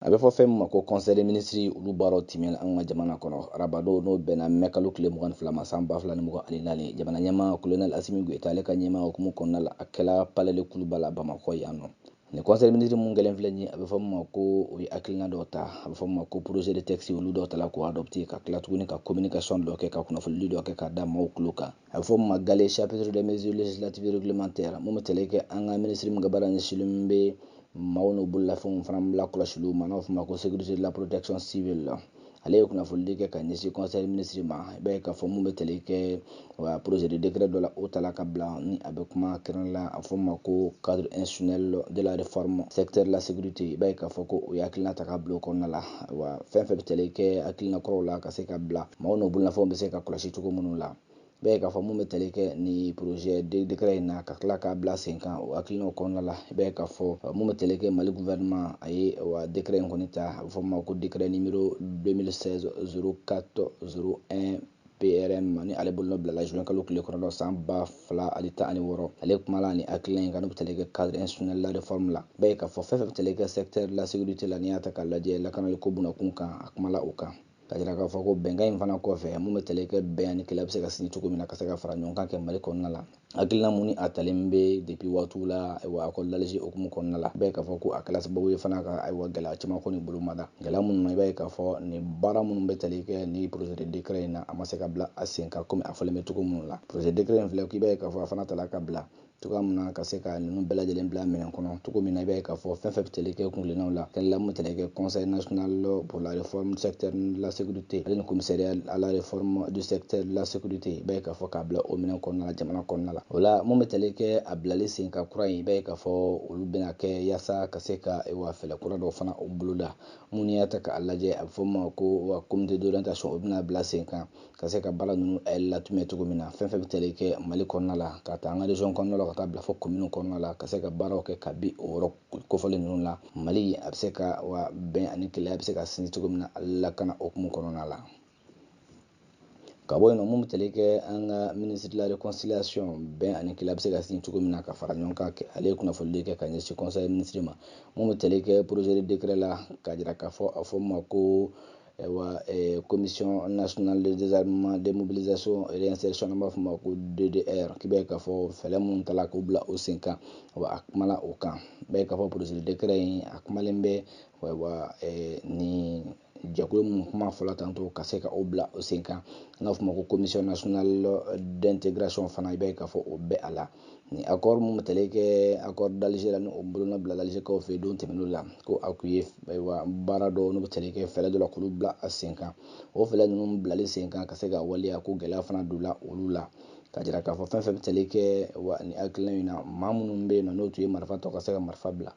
A bɛ fɔ fɛn min ma ko conseil des ministres, olu baaraw timɛna anw ka jamana kɔnɔ arabadon, n'o bɛnna mɛ kalo tile 22 ma, san 2024. Jamana ɲɛmaa Colonel Assimi Goïta, ale ka ɲɛmaa hukumu kɔnɔna la, a kɛla Palais de Koulouba la Bamakɔ yan nɔ. Ni conseil des ministres mun kɛlen filɛ nin ye, a bɛ fɔ min ma ko o ye hakilina dɔw ta, a bɛ fɔ min ma ko projet de texte, olu dɔw tala k'o adopté, ka tila tuguni ka communication dɔ kɛ, ka kunnafonili dɔ kɛ k'a da maaw tulo kan. A bɛ fɔ min ma gale chapitre des mesures législatives et réglementaires, mun bɛ tali kɛ an ka ministre min ka baara ɲɛsinnen bɛ maaw n'u bololafɛnw fana lakɔlɔsiliw ma, n'a bɛ fɔ ma ko sécurité de la protection civile. Ale ye kunnafonili kɛ ka ɲɛsin conseil ministre ma. I b'a ye k'a fɔ mun bɛ tali kɛ wa projet de décret dɔ la, o tala ka bila ni a bɛ kuma kɛrɛn la, a fɔ ma ko cadre institutionnel de la réforme secteur de la sécurité. I b'a ye k'a fɔ ko o ye hakilina ta ka bila o kɔnɔna la wa fɛn fɛn bɛ tali kɛ hakilina kɔrɔw la ka se ka bila maaw n'u bololafɛnw bɛ se ka kɔlɔsi cogo minnu la. I b'a ye k'a fɔ mun bɛ tali kɛ ni projet de décret in na, ka tila k'a bila sen kan o hakilinaw kɔnɔna la. I b'a ye k'a fɔ mun bɛ tali kɛ Mali gouvernement, a ye wa décret in kɔni ta, a bɛ fɔ ma ko décret numéro 2016 04 01 PRM, ni ale bolonɔ bilala juin kalo tile 9 san 2016. Ale kumala ni hakilina in kan, n'o bɛ tali kɛ cadre institutionnel la réforme la. I b'a ye k'a fɔ fɛn fɛn bɛ tali kɛ secteur de la sécurité la, n'i y'a ta k'a lajɛ lakanali ko bunakun kan, a kumala o kan, ka jira k'a fɔ ko bɛnkan in fana kɔfɛ, mun bɛ tali kɛ bɛn ani kɛlɛ bɛ se ka sini cogo min na, ka se ka fara ɲɔgɔn kan kɛ Mali kɔnɔna la, hakilina mun ni a talen bɛ depuis waatiw la. Ayiwa, accord d'Alger hukumu kɔnɔna la, i b'a ye k'a fɔ ko a kɛla sababu ye fana ka, ayiwa, gɛlɛya caman kɔni bolo ma da gɛlɛya minnu na. I b'a ye k'a fɔ nin baara minnu bɛ tali kɛ ni projet de décret in na, a ma se ka bila a sen kan komi a fɔlen bɛ cogo minnu la. Projet de décret in filɛ, k'i b'a ye k'a fɔ a fana tala ka bila cogoya min na, ka se ka ninnu bɛɛ lajɛlen bila minɛn kɔnɔ cogo min na. I b'a ye k'a fɔ fɛn fɛn bɛ tali kɛ kunkilennaw la kɛlɛla, mun bɛ tali kɛ Conseil national pour la réforme du secteur de la sécurité, ale ni commissariat à la réforme du secteur de la sécurité, i b'a ye k'a fɔ k'a bila o minɛn kɔnɔna la jamana kɔnɔna la. O la, mun bɛ tali kɛ a bilali sen kan kura in, i b'a ye k'a fɔ olu bɛna kɛ yaasa ka se ka, wa, fɛɛrɛ kura dɔw fana o boloda. Mun y'a ta k'a lajɛ, a bɛ fɔ min ma ko, wa, comité d'orientation, o bɛna bila sen kan ka se ka baara ninnu latumɛ cogo min na, fɛn fɛn bɛ tali kɛ Mali kɔnɔna la, ka taa an ka région kɔnɔna la, ka taa bila fɔ commune kɔnɔna la, ka se ka baaraw kɛ kabi o yɔrɔ kofɔlen ninnu la. Mali a bɛ se ka, wa, bɛn ani kelenya bɛ se ka sinsin cogo min na lakana hukumu kɔnɔna la. Ka bɔ yen nɔ, mun bɛ tali kɛ an ka ministre de la réconciliation, bɛn ani kelenya bɛ se ka sinsin cogo min na ka fara ɲɔgɔn kan, ale ye kunnafonili kɛ ka ɲɛsin conseil ministre ma. Mun bɛ tali kɛ projet de décret la, k'a jira k'a fɔ a fɔ ma ko, wa, Commission nationale de désarmement, démobilisation et réinsertion, an b'a fɔ ma ko DDR, k'i b'a ye k'a fɔ fɛɛrɛ minnu tala k'o bila o sen kan, wa, a kumala o kan. I b'a ye k'a fɔ projet de décret in, a kumalen bɛ, wa, ni jɛkulu minnu kuma fɔla tantôt, ka se ka o bila o sen kan, n'a fɔ ma ko Commission nationale d'intégration fana. I b'a ye k'a fɔ o bɛ a la. Ni accord mun bɛ tali kɛ accord d'Alger la, ni o bolonɔ bila Algerkaw fɛ yen don tɛmɛnenw la, ko a kun ye, ayiwa, baara dɔw n'o bɛ tali kɛ fɛɛrɛ dɔ la k'olu bila a sen kan, o fɛɛrɛ ninnu bilali sen kan ka se ka waleya, ko gɛlɛya fana donna olu la, ka jira k'a fɔ fɛn fɛn bɛ tali kɛ, wa, ni hakilina in na, maa minnu bɛ yen nɔ, n'o tun ye marifa tɔ, ka se ka marifa bila,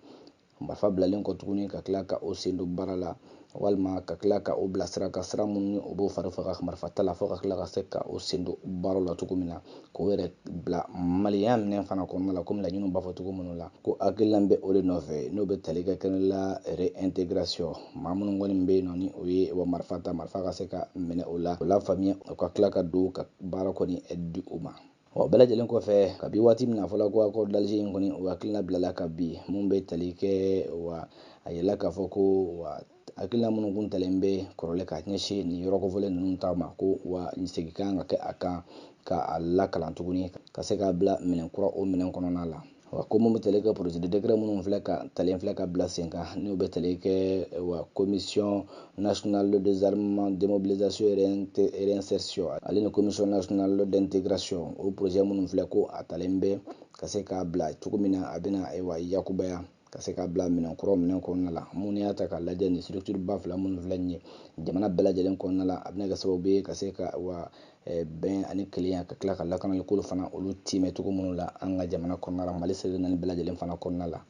marifa bilalen kɔ tuguni ka tila ka o sen don baara la, walima ka tila ka o bila sira kan, sira minnu ni o b'o fari faga marifa ta la, fo ka tila ka se ka o sen don baaraw la cogo min na, k'o yɛrɛ bila maliyɛnya minɛn fana kɔnɔna la, komi laɲiniw b'a fɔ cogo minnu la, ko hakilina bɛ o de nɔfɛ, n'o bɛ tali kɛ kɛnɛ la réintégration, maa minnu kɔni bɛ yen nɔ, ni o ye, wa, marifa ta, marifa ka se ka minɛ o la, o la faamuya, o ka tila ka don ka baara kɔni di u ma. O bɛɛ lajɛlen kɔfɛ, kabi waati min na a fɔla ko accord d'Alger in kɔni, o hakilina bilala ka bi, mun bɛ tali kɛ, wa, a yirala k'a fɔ ko, wa, hakilina minnu kun talen bɛ kɔrɔlen ka ɲɛsin nin yɔrɔ kofɔlen ninnu ta ma, ko, wa, segin kan ka kɛ a kan ka a lakalan tuguni, ka se k'a bila minɛn kura o minɛn kɔnɔna la. Wa ko mun bɛ tali kɛ projet de décret minnu filɛ ka talen filɛ ka bila sen kan, n'o bɛ tali kɛ, wa, Commission nationale de désarmement, démobilisation et réinsertion, ale ni Commission nationale d'intégration, o projet minnu filɛ, ko a talen bɛ ka se k'a bila cogo min na, a bɛna, ayiwa, yakubaya ka se k'a bila minɛn kura minɛn kɔnɔna la. Mun y'a ta k'a lajɛ, nin structure ba fila minnu filɛ nin ye jamana bɛɛ lajɛlen kɔnɔna la, a bɛna kɛ sababu ye ka se ka, wa, bɛn ani kelenya, ka tila ka lakanali ko fana olu timɛ cogo minnu la an ka jamana kɔnɔna la, Mali seli naani bɛɛ lajɛlen fana kɔnɔna la.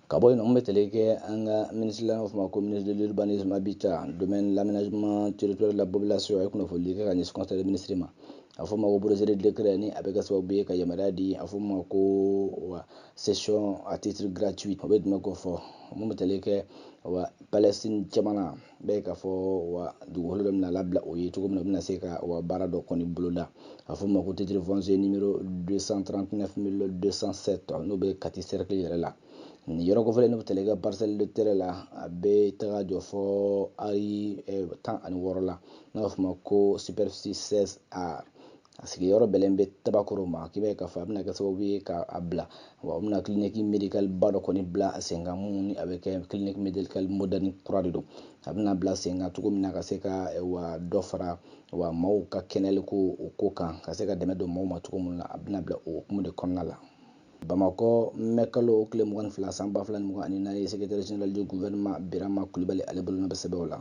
Ka bɔ yen nɔ, mun bɛ tali kɛ an ka ministre la, n'a fɔ ma ko ministre de l'urbanisme, habitat, domaine, l'aménagement territorial de la population, a ye kunnafoni kɛ ka ɲɛsin conseil des ministres ma. A fɔ ma ko projet de décret ni a bɛ kɛ sababu ye ka yamaruya di, a fɔ ma ko, wa, cession à titre gratuit. O bɛ jumɛn ko fɔ? Mun bɛ tali kɛ, wa, Palestine jamana bɛ k'a fɔ, wa, dugukolo dɔ bɛna labila o ye cogo min na, u bɛna se ka, wa, baara dɔ kɔni boloda, a fɔ ma ko titre foncier numéro 239207, n'o bɛ Kati cercle yɛrɛ la. Nin yɔrɔ kofɔlen n'o bɛ tali kɛ parcelle de terre la, a bɛ taga jɔ fɔ ari 16 la, n'a bɛ f'o ma ko superficie 16 ares. A sigiyɔrɔ bɛnnen bɛ Tabakoro ma. K'i b'a ye k'a fɔ a bɛna kɛ sababu ye k'a bila wa, u bɛna clinique médicale ba dɔ kɔni bila sen kan, mun ni a bɛ kɛ clinique médicale moderne kura de don. A bɛna bila sen kan cogo min na ka se ka wa dɔ fara wa maaw ka kɛnɛyali ko o ko kan, ka se ka dɛmɛ don maaw ma cogo min na, a bɛna bila o hukumu de kɔnɔna la. Bamakɔ, mɛkalo tile 22 san 2024, secrétaire général du gouvernement Birama Kulibali, ale bolonɔ bɛ sɛbɛnw la.